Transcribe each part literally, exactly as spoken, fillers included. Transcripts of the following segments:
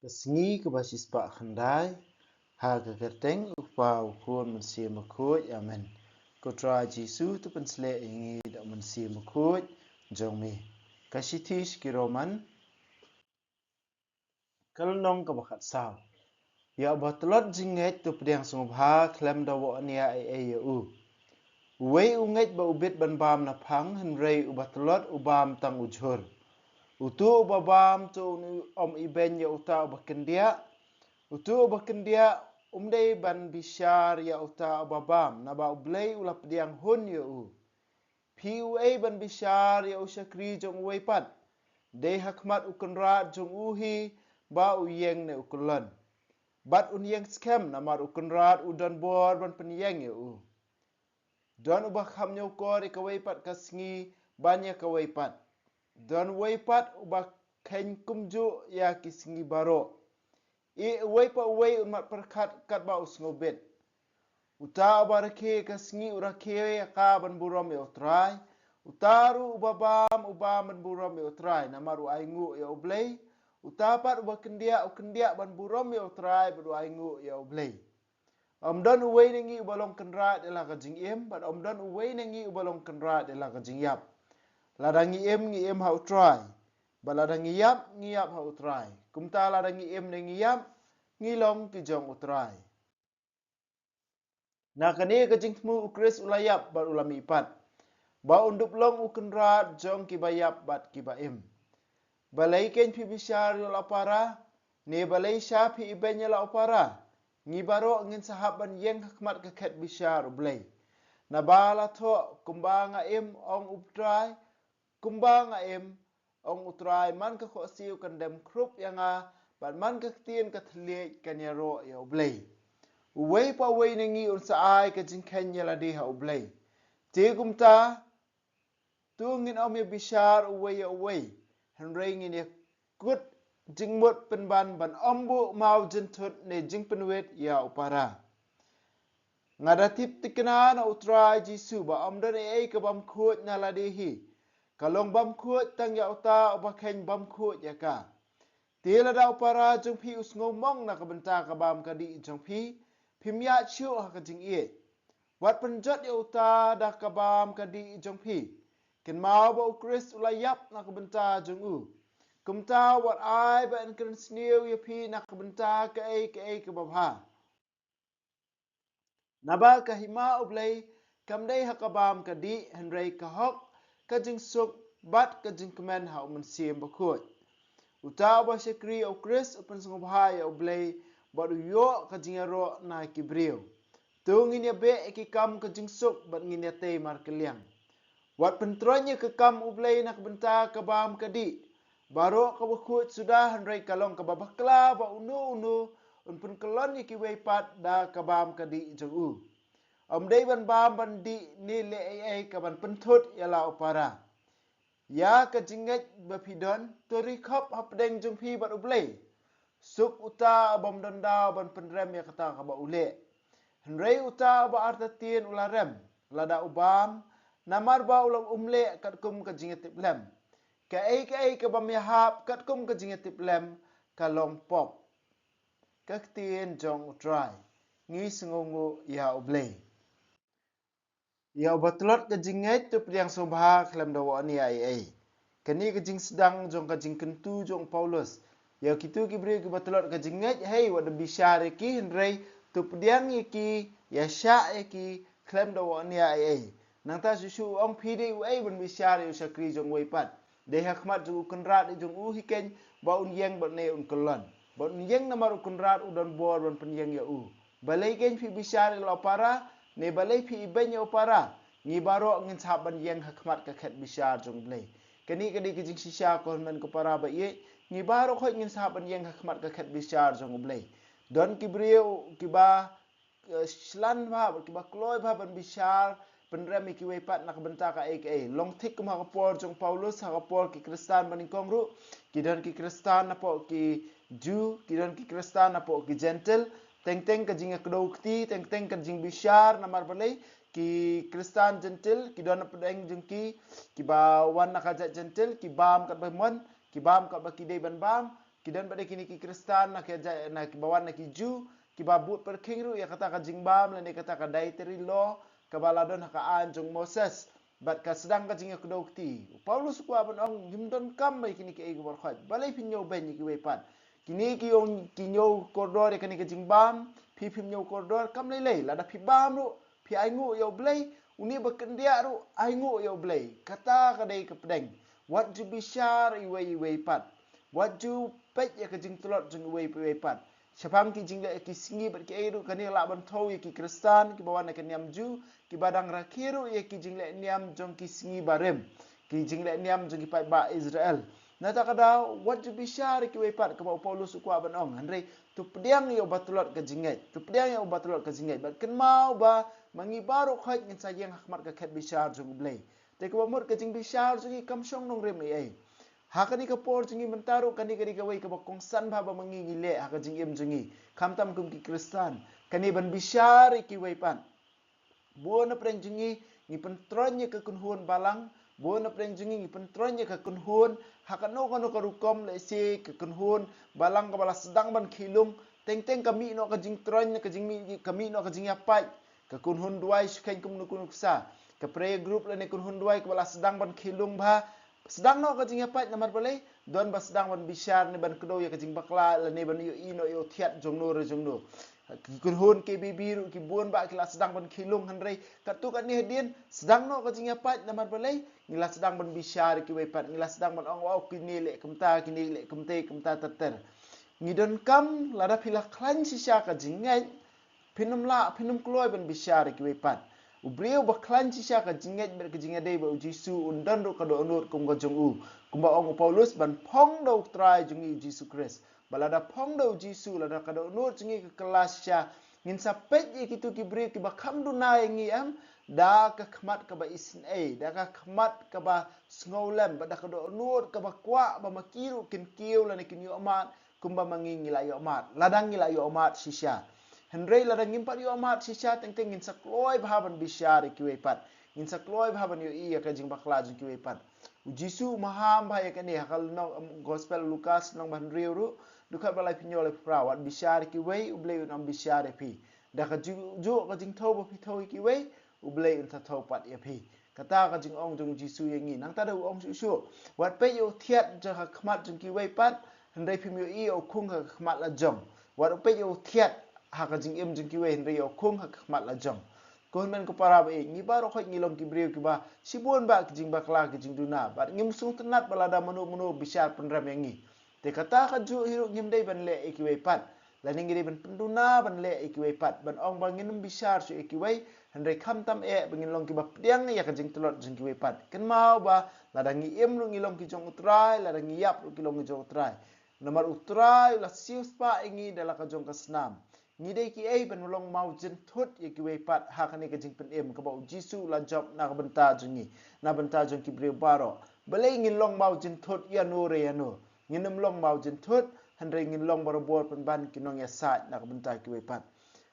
Ka sngi kaba shispah khyndai, ha ka kyrteng u Kpa, u Khun, Mynsiem Bakhuid. Amen. Ko Trai Jisu, to pynshlur ïa ngi da u Mynsiem Bakhuid jong me. Ka shithi sha ki Roman, ka lynnong kaba khatsaw. Ïa uba tlot jingngeit to pdiang sngewbha khlem da wad nia ei ei ïa u. Uwei u ngeit ba u bit ban bam na phang, hynrei uba tlot u bam tang u jhur. Utu uba bam to un ym ibeiñ ïa uta uba kyndiah. Utu uba kyndiah um dei ban bishar ïa uta uba bam, naba U Blei u la pdiang hun ïa u. Phi uei ban bishar ïa u shakri jong uwei pat? Dei ha khmat u kynrad jong u hi ba u ïeng ne u kyllon. Bad un ïeng skhem, namar u kynrad u don bor ban pynïeng ïa u. Don uba kham ñiewkor ïa kawei pat ka sngi ban ïa kawei pat. Don uwei pat uba kheiñ kumjuh ïa ki sngi baroh. Ïa uwei pa uwei un mad pyrkhat katba u sngewbit. Uta uba rakhe ka sngi u rakhe ïa ka ban burom ïa U Trai. Uta ruh uba bam u bam ban burom ïa U Trai, namar u ainguh ïa U Blei. Uta pat uba kyndiah u kyndiah ban burom ïa U Trai bad u ainguh ïa U Blei. Ym don uwei na ngi uba long kynrad ïa la ka jingim, bad ym don uwei na ngi uba long kynrad ïa la ka jingïap. Lada ngi im, ngi im ha U Trai. Bad lada ngi ïap, ngi ïap ha U Trai. Kumta lada ngi im ne ngi ïap, ngi long ki jong U Trai. Na kane ka jingthmu u Khrist u la ïap bad u la mihpat, ba un dup long u kynrad jong kiba ïap bad kiba im. Balei keiñ phi bishar ïa la u para, ne balei sha phi ibeiñ ïa la u para? Ngi baroh ngin sa hap ban ïeng ha khmat ka khet bishar U Blei. Naba la thoh, kumba nga im, ong U Trai, kumba nga im, ong U Trai, man ka khohsiew kan dem khrup ïa nga, bad man ka ktien ka thylliej kan ïaroh ïa U Blei. Uwei pa uwei na ngi un sa ai ka jingkheiñ ïa lade ha U Blei. Te kumta, to ngin ym ïa bishar uwei ïa uwei, hynrei ngin ïa kut jingmut pynban ban ym buh maw jynthut ne jingpynwit ïa u para. Nga da tip thikna na U Trai Jisu ba ym don ei ei ka bym khuid na lade hi. Ka long bym khuid tang ïa uta uba kheiñ bym khuid ïa ka. Te lada u para jong phi u sngew mong na ka bynta ka bam ka dih jong phi, phim ïaid shuh ha ka jingïeit. Wat pynjot ïa uta da ka bam ka dih jong phi. Kynmaw ba u Khrist u la ïap na ka bynta jong u. Kumta wat ai ba yn kren sniew ïa phi na ka bynta kaei kaei kaba bha. Naba ka hima U Blei kam dei ha ka bam ka dih, hynrei ka hok, ka jingsuk, bad ka jingkmen ha u Mynsiem Bakhuid. Uta uba shakri ïa u Khrist u pynsngewbha ïa U Blei, bad u ïoh ka jingïaroh na ki briew. To ngin ïa beh ïa ki kam ka jingsuk bad ngin ïa tei markylliang. Wat pyntroiñ ïa ka kam U Blei na ka bynta ka bam ka dih. Baroh kaba khuid suda, hynrei ka long kaba bakla ba uno uno un pynkyllon ïa kiwei pat da ka bam ka dih jong u. Ym dei ban bam ban dih ne leh ei ei ka ban pynthut ïa la u para. Ïa ka jingngeit ba phi don, to ri khop hapdeng jong phi bad U Blei. Suk uta u bym don daw ban pynrem ïa kata kaba u leh. Hynrei uta uba artatien u la rem, lada u bam, namar ba u la um leh katkum ka jingïatiplem. Kaei kaei ka bym ïahap katkum ka jingïatiplem ka long pop. Ka ktien jong U Trai. Ngi sngewnguh ïa U Blei. Ïa uba tlot ka jingngeit to pdiang sngewbha khlem da wad nia ei ei. Kane ka jingsdang jong ka jingkyntu jong u Paulus ïa kito ki briew kiba tlot ka jingngeit, hei, wat da bishar ïa ki, hynrei to pdiang ïa ki, ïa shah ïa ki khlem da wad nia ei ei. Nangta shuh shuh u ong, phi dei uei ban bishar ïa u shakri jong uwei pat? Dei ha khmat jong u kynrad jong u hi keiñ ba un ïeng bad ne un kyllon. Bad un ïeng namar u kynrad u don bor ban pynïeng ïa u. Balei keiñ phi bishar ïa la u para, ne balei phi ibeiñ ïa u para? Ngi baroh ngin sa hap ban ïeng ha khmat ka khet bishar jong U Blei. Kane ka dei ka jingshisha, ko hynmen ko para ba ïeit, ngi baroh khoit ngin sa hap ban ïeng ha khmat ka khet bishar jong U Blei. Don ki briew kiba eh, shlan bha, kiba kloi bha ban bishar, pynrem ïa kiwei pat na ka bynta kaei kaei. Long thik kum ha ka por jong u Paulus, ha ka por ki Khristan banyngkong ruh, ki don ki Khristan napoh ki Jiw, ki don ki Khristan napoh ki Jentil. Teng teng ka jingïakdew kti, teng teng ka jingbishar, namar balei? Ki Khristan Jentil ki don napdeng jong ki, kiba wan na ka jaid Jentil, ki bam katba mon, ki bam katba ki dei ban bam, Ki don pat de kine ki Khristan na ki ja-, na ki ba wan na ki Jew, ki ba bud pyrkhing ruh ïa kata ka jingbam lane kata ka dietary law, kaba la don ha ka aiñ jong Moses. Bad ka sdang ka jingïakdew kti. U Paulus u kwah ban ong ngim donkam ba ïa kine kiei ki baroh khoit. Balei phin ñiew beiñ ïa kiwei pat. Kine ki ong ki ñiew kordor ïa kane ka jingbam, phi phim ñiew kordor, kam lei lei, lada phi bam ruh, phi ainguh ïa U Blei, une ba kyndiah ruh, ainguh ïa U Blei. Kata ka dei ka pdeng. Wat ju bishar iwei iwei pat. Wat ju peit ïa ka jingtlot jong iwei pa iwei pat. Shaphang ki jingleh ki sngi bad kiei ruh kane lah ban thew ïa ki Khristan, ki ba wan na ka niam Jew, ki ba dang rakhe ruh ïa ki jingleh niam jong ki sngi barim. Ki jingleh niam jong ki paidbah Israel. Na kata ka daw, wat ju bishar ïa kiwei pat kaba u Paulus u kwah ban ong. Hynrei, to pdiang ïa uba tlot ka jingngeit. To pdiang ïa uba tlot ka jingngeit. Bad kynmaw ba, ma ngi baroh khoit ngin sa ïeng ha khmat ka khet bishar jong U Blei. Te kaba mut ka jingbishar jong ngi kam shong nongrim ei ei. Ha kane ka por jong ngi mynta ruh kane ka dei kawei kaba kongsan bha ba ma ngi ngi leh ha ka jingim jong ngi. Khamtam kum ki Khristan. Kane ban bishar ïa kiwei pat. Bun na pdeng jong ngi, ngi pyntroiñ ïa ka kynhun balang, bun na pdeng jong ngi, ngi pyntroiñ ïa ka kynhun, ha kano kano ka rukom lehse ka kynhun balang kaba la sdang ban khie lung, teng teng ka mih noh ka jingtroiñ, ka jingmih, ka mih noh ka jingïapait, ka kynhun duwai shu kheiñ kumno kumno ksa, ka prayer group lane kynhun duwai kaba la sdang ban khie lung bha, sdang noh ka jingïapait namar balei, don ba sdang ban bishar ne ban kdew ïa ka jingbakla lane ban ïohi noh ïa u thiat jongno re jongno. Ki kynhun K B B ruh ki bun bah ki la sdang ban khie lung hynrei katto katne hadien sdang noh ka jingïapait namar balei, ngi la sdang ban bishar ïa kiwei pat, ngi la sdang ban ong, oh, kine leh kumta, kine leh kumta, kumta ter ter. Ngi donkam lada phi la khlaiñ shisha ka jingngeit, phin ym lah, phin ym kloi ban bishar ïa kiwei pat. U briew ba khlaiñ shisha ka jingngeit bad ka jingïadei bad U Jisu un don ruh ka dohnud kum ka jong u. Kumba ong u Paulus ban phong da U Trai jong ngi U Jisu Khrist. Ba lada phong da U Jisu, lada ka dohnud jong ngi ka kylla shisha, ngin sa peit ïa kito ki briew kiba kham duna ïa ngi em, da ka khmat kaba isynei, da ka khmat kaba sngewlem, bad da ka dohnud kaba kwah ba ma ki ruh kin kiew lane kin ïohmad, kumba ma ngi ngi la ïohmad, lada ngi la ïohmad shisha. Hynrei lada ngim pat ïohmad shisha teng teng ngin sa kloi bha ban bishar ïa kiwei pat. Ngin sa kloi bha ban ïohi ïa ka jingbakla jong kiwei pat. U Jisu u maham bha ïa kane ha ka lynnong, em, Gospel Lukas lynnong ba hynriew ruh, dkhot ba laiphew hynñiew laiphew phra, wat bishar ïa kiwei, U Blei un ym bishar ïa phi. Da kajuh ka jingthew ba phi thew ïa kiwei, U Blei un sa thew pat ïa phi. Kata ka jingong jong U Jisu ïa ngi. Nangta da u ong shuh shuh. Wat peit ïa u thiat jong ha khmat jong kiwei pat, hynrei phim ïohi ïa u khung ha khmat la jong. Wat u peit ïa u thiat ha ka jingim jong kiwei hynrei ïa u khung ha khmat la jong. Ko hynmen ko para ba ïeit, ngi baroh khoit ngi long ki briew kiba shibun bah ki jingbakla ki jingduna. Bad ngim sngewtynnat ba lada mano mano bishar pynrem ïa ngi. Te kata kajuh hi ruh ngim dei ban leh ïa kiwei pat. Lane ngi dei ban pynduna ban leh ïa kiwei pat. Ban ong ba ngin ym bishar shuh ïa kiwei. Hynrei khamtam eh ba ngin long kiba pdiang ïa ka jingtlot jong kiwei pat. Kynmaw ba lada ngi im ruh ngi long ki jong U Trai, lada ngi ïap ruh ki long ki jong U Trai. Namar U Trai u la siewspah ïa ngi da la ka jong ka snam. Ngi dei kiei ban long mawjynthut ïa kiwei pat ha kane ka jingpynim kaba U Jisu u la jop na ka bynta jong ngi, na bynta jong ki briew baroh. Balei ngin long mawjynthut ïano re ïano? Ngin ym long mawjynthut, hynrei ngin long barabor pynban ki nongïasaid na ka bynta kiwei pat.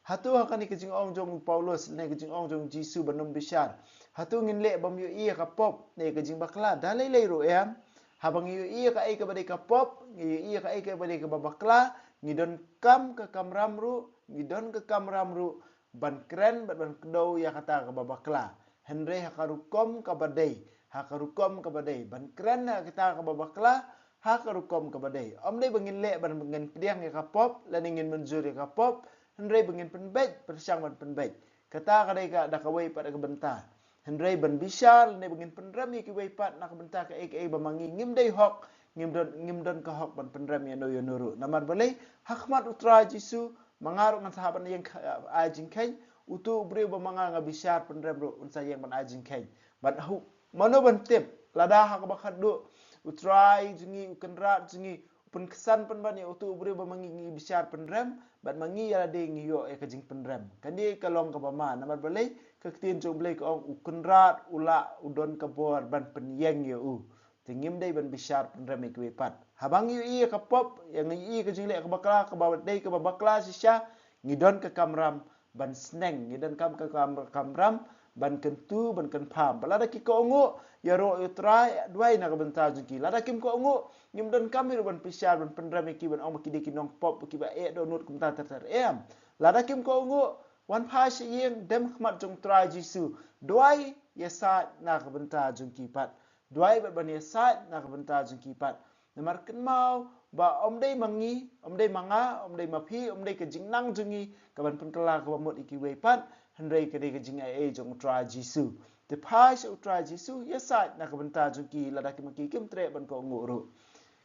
Hato ha kane ka jingong jong u Paulus ne ka jingong jong u Jisu ban ym bishar, hato ngin leh bym ïohi ïa ka pop ne ka jingbakla? Da lei lei ruh em. Haba ngi ïohi ïa kaei kaba dei ka pop, ngi ïohi ïa kaei kaba dei kaba bakla, ngi donkam ka kamram ruh, ngi don ka kamram ruh ban kren bad ban kdew ïa kata kaba bakla. Hynrei ha ka rukom kaba dei, ha ka rukom kaba dei ban kren ïa kata kaba bakla, ha ka rukom kaba dei. Ym dei ba ngin leh ban ngin pdiang ïa ka pop lane ngin mynjur ïa ka pop, hynrei ba ngin pynbeit, pyrshang ban pynbeit. Kata ka dei ka da kawei pat ka bynta. Hynrei ban bishar lane ba ngin pynrem ïa kiwei pat na ka bynta kaei kaei ba ma ngi ngim dei hok, ngim don, ngim don ka hok ban pynrem ïano ïano ruh. Namar balei, ha khmat U Trai Jisu, ma nga ruh ngan sa hap ban ïeng kha-, ai jingkheiñ, uto u briew ba ma nga nga bishar pynrem ruh un sa ïeng ban ai jingkheiñ. Bad ha u, mano ban tip, lada ha kaba khatduh U Trai jong ngi, U Kynrad jong ngi, u pynksan pynban ïa uto u briew ba ma ngi ngi bishar pynrem, bad ma ngi ïa lade ngi ïoh ïa ka jingpynrem. Kane ka long kaba ma, namar balei, ka ktien jong U Blei ka ong U Kynrad u lah u don ka bor ban pynïeng ïa u. Te ngim dei ban bishar pynrem ïa kiwei pat. Haba ngi ïohi ïa ka pop, ïa ngi ïohi ïa ka jingleh kaba bakla, kaba dei kaba bakla shisha, ngi don ka kamram ban sneng, ngi donkam ka kam-, kamram ban kyntu, ban kynpham. Bad lada ki kohnguh ïaroh ïa u Trai, duwai na ka bynta jong ki. Lada kim kohnguh, ngim donkam hi ruh ban pynshai, ban pynrem ïa ki, ban ong ba ki dei ki nongpop, ba ki ba eh dohnud kumta ter ter. Em. Lada kim kohnguh, wan phai sha ïing, dem khmat jong u Trai Jisu. Duwai ïasaid na ka bynta jong ki pat. Duwai bad ban ïasaid na ka bynta jong ki pat. Namar kynmaw ba ym dei ma ngi, ym dei ma nga, ym dei ma phi, ym dei ka jingnang jong ngi ka ban pynkylla kaba mut ïa kiwei pat, hynrei ka dei ka jingaiei jong u Trai Jisu. Te phai sha u Trai Jisu, ïasaid na ka bynta jong ki, lada ki ma ki kim treh ban kohnguh ruh.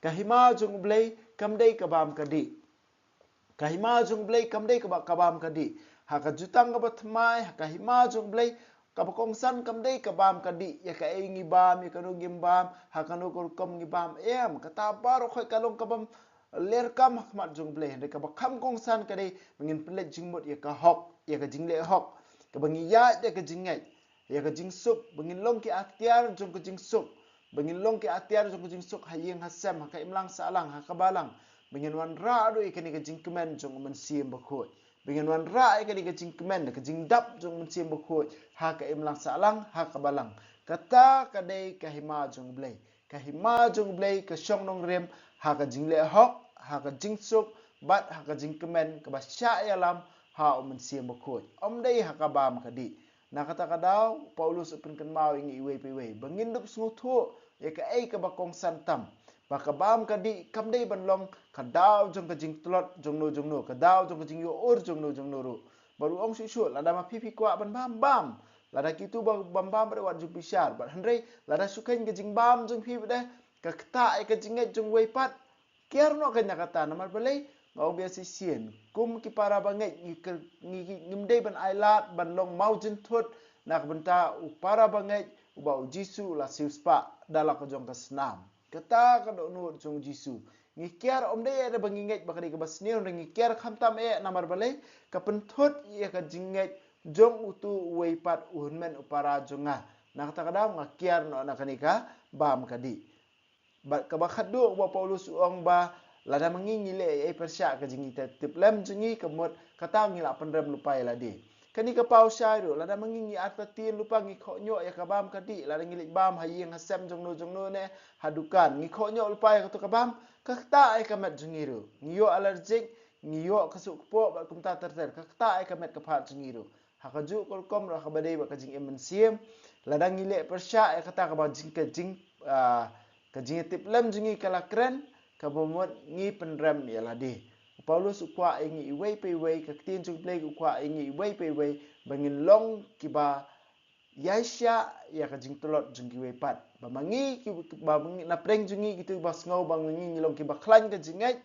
Ka hima jong u Blei kam dei ka bam ka dih. Ka hima jong u Blei kam dei kaba ka bam ka dih. Ha ka jutang kaba thymmai, ha ka hima jong u Blei kaba kongsan kam dei ka bam ka dih. Ïa kaei ngi bam, ïa kano ngim bam, ha kano ka rukom ngi bam. Em, kata baroh khoit ka long ka bam lyrkam ha khmat jong u Blei. Hynrei kaba kham kongsan ka dei ba ngin pynleit jingmut ïa ka hok, ïa ka jingleh hok. Kaba ngi ïaid ïa ka jingngeit, ïa ka jingsuk, ba ngin long ki atiar jong ka jingsuk, ba ngin long ki atiar jong ka jingsuk ha ïing ha sem, ha ka imlang sahlang, ha ka balang, ba ngin wanrah ruh ïa kane ka jingkmen jong u Mynsiem Bakhuid, ba ngin wanrah ïa kane ka jingkmen, ka jingdap jong u Mynsiem Bakhuid ha ka imlang sahlang, ha ka balang. Kata ka dei ka hima jong u Blei. Ka hima jong u Blei ka shong nongrim ha ka jingleh hok, ha ka jingsuk, bad ha ka jingkmen kaba shah ïalam ha u Mynsiem Bakhuid. Ym dei ha ka bam ka dih. Na kata ka daw, u Paulus u pynkynmaw ïa ngi iwei pa iwei ba ngin dup sngewthuh ïa kaei kaba kongsan tam. Ba ka bam ka dih kam dei ban long ka daw jong ka jingtlot jongno jongno, ka daw jong ka jingïoh ur jongno jongno ruh. Bad u ong shuh shuh, lada ma phi phi kwah ban bam, bam. Lada kito ba bam bam bad wat ju bishar. Bad hynrei lada shu kheiñ ka jingbam jong phi bad eh, ka ktah ïa ka jingngeit jong uwei pat, kiar noh ka na kata. Namar balei? Nga ong ba ïa shisien, kum ki para bangeit ngi ker-, ngi, ngi, ngim dei ban ailad ban long mawjynthut na ka bynta u para bangeit uba u Jisu u la siewspah da la ka jong ka snam. Kata ka dohnud jong u Jisu. Ngi kiar ym dei ïa ba ngi ngeit ba ka dei kaba sniew, hynrei ngi kiar khamtam eh. Namar balei? Ka pynthut ïa ka jingngeit jong uto uwei pat u hynmen u para jong nga. Na kata ka daw nga kiar noh na kane ka bam ka dih. Bad kaba khatduh uba u Paulus u ong ba lada ma ngi ngi leh ei ei pyrshah ka jingïatiplem jong ngi ka mut kata ngi la pynrem lypa ïa lade. Kane ka paw shai ruh, lada ma ngi ngi artatien lypa, ngi khohñioh ïa ka bam ka dih, lada ngi leit bam ha ïing ha sem jongno jongno ne ha dukan, ngi khohñioh lypa ïa kato ka bam, ka ktah ïa ka met jong ngi ruh. Ngi ïoh allergic, ngi ïoh ka suh kpoh bad kumta ter ter, ka ktah ïa ka met ka phad jong ngi ruh. Ha kajuh ka rukom ruh ha kaba dei bad ka jingim mynsiem, lada ngi leh pyrshah ïa kata kaba jing, ka jing, ah, ka jingïatiplem jong ngi ka la kren, kaba mut ngi pynrem ïa lade. U Paulus u kwah ïa ngi iwei pa iwei, ka ktien jong u Blei u kwah ïa ngi iwei pa iwei ba ngin long kiba ïaishah ïa ka jingtlot jong kiwei pat. Ba ma ngi ki, ba ma ngi, na pdeng jong ngi kito ba sngew ba ma ngi ngi long kiba khlaiñ ka jingngeit,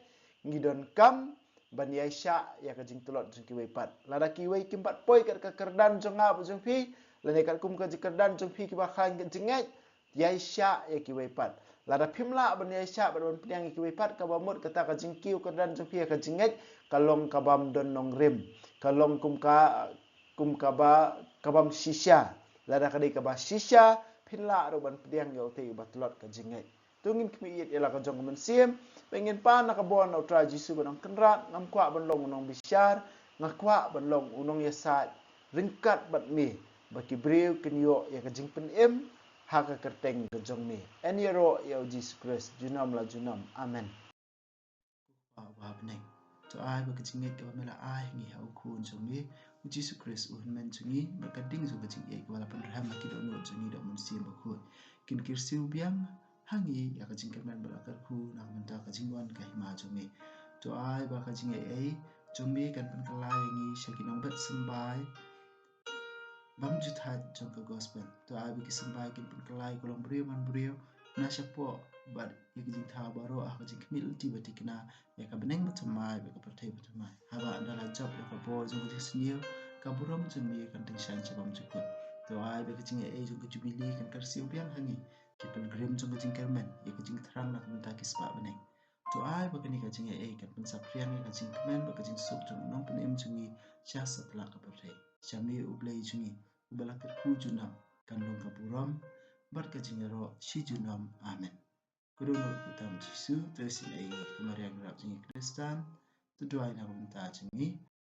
ngi donkam ban ïaishah ïa ka jingtlot jong kiwei pat. Lada kiwei kim pat poi kat ka kyrdan jong nga bad jong phi, lane katkum ka jingkyrdan jong phi kiba khlaiñ ka jingngeit, ïaishah ïa kiwei pat. Lada phim lah ban ïaishah bad ban pdiang ïa kiwei pat, kaba mut kata ka jingkiew kyrdan jong phi ïa ka jingngeit ka long kabym don nongrim, ka long kum ka, kum kaba, kabym shisha. Lada ka dei kaba shisha, phin lah ruh ban pdiang ïa utei uba tlot ka jingngeit. To ngin khmih ïit ïa la ka jong ka mynsiem, ba ngin pan na ka bor na u Trai Jisu ba nongkynrad. Ngam kwah ban long u nongbishar, nga kwah ban long u nongïasaid ryngkat bad me, ba ki briew kin ïoh ïa ka jingpynim ha ka kyrteng ka jong me. Yn ïaroh ïa u Jisu Khrist junom la junom. Amen. Ko Kpa uba ha bneng, to ai ba ka jingngeit kaba me la ai ha ngi ha u Khun jong me u Jisu Khrist u hynmen jong ngi, bad ka ding jong ka jingïeit kaba la pynrhem ha ki dohnud jong ngi da u Mynsiem Bakhuid, kin kyrsiew biang ha ngi ïa ka jingkyrmen bad la kyrkhu na ka bynta ka jingwan ka hima jong me. To ai ba ka jingïeit ei jong me kan pynkylla ïa ngi sha ki nongbet symbai bymjukthait jong ka gospel. To ai ba ki symbai kin pynkylla ïa ka longbriew manbriew na shapoh bad ïa ki jingthaw baroh ha ka jingkhmih lynti ba thikna ïa ka bneng bathymmai bad ka pyrthei bathymmai. Haba ynda la jop ïa ka bor jong ka jingsniew, ka burom jong me kan tyngshaiñ sha bymjukut. To ai ba ka jingïeit ei jong ka jubili kan kyrsiew biang ha ngi, ki pilgrim jong ka jingkyrmen, ïa ka jingthrang na ka bynta ki spah bneng. To ai ba kane ka jingïeit ei kan pynsaphriang ïa ka jingkmen bad ka jingsuk jong u Nongpynim jong ngi sha satlak ka pyrthei. Sha me u Blei jong ngi uba la kyrkhu junom, kan long ka burom bad ka jingïaroh shi junom. Amen. Ko dohnud kyrteng Jisu, to isynei ïa ngi. Ko Maria nongrep jong ngi Khristan, to duwai na ka bynta jong ngi.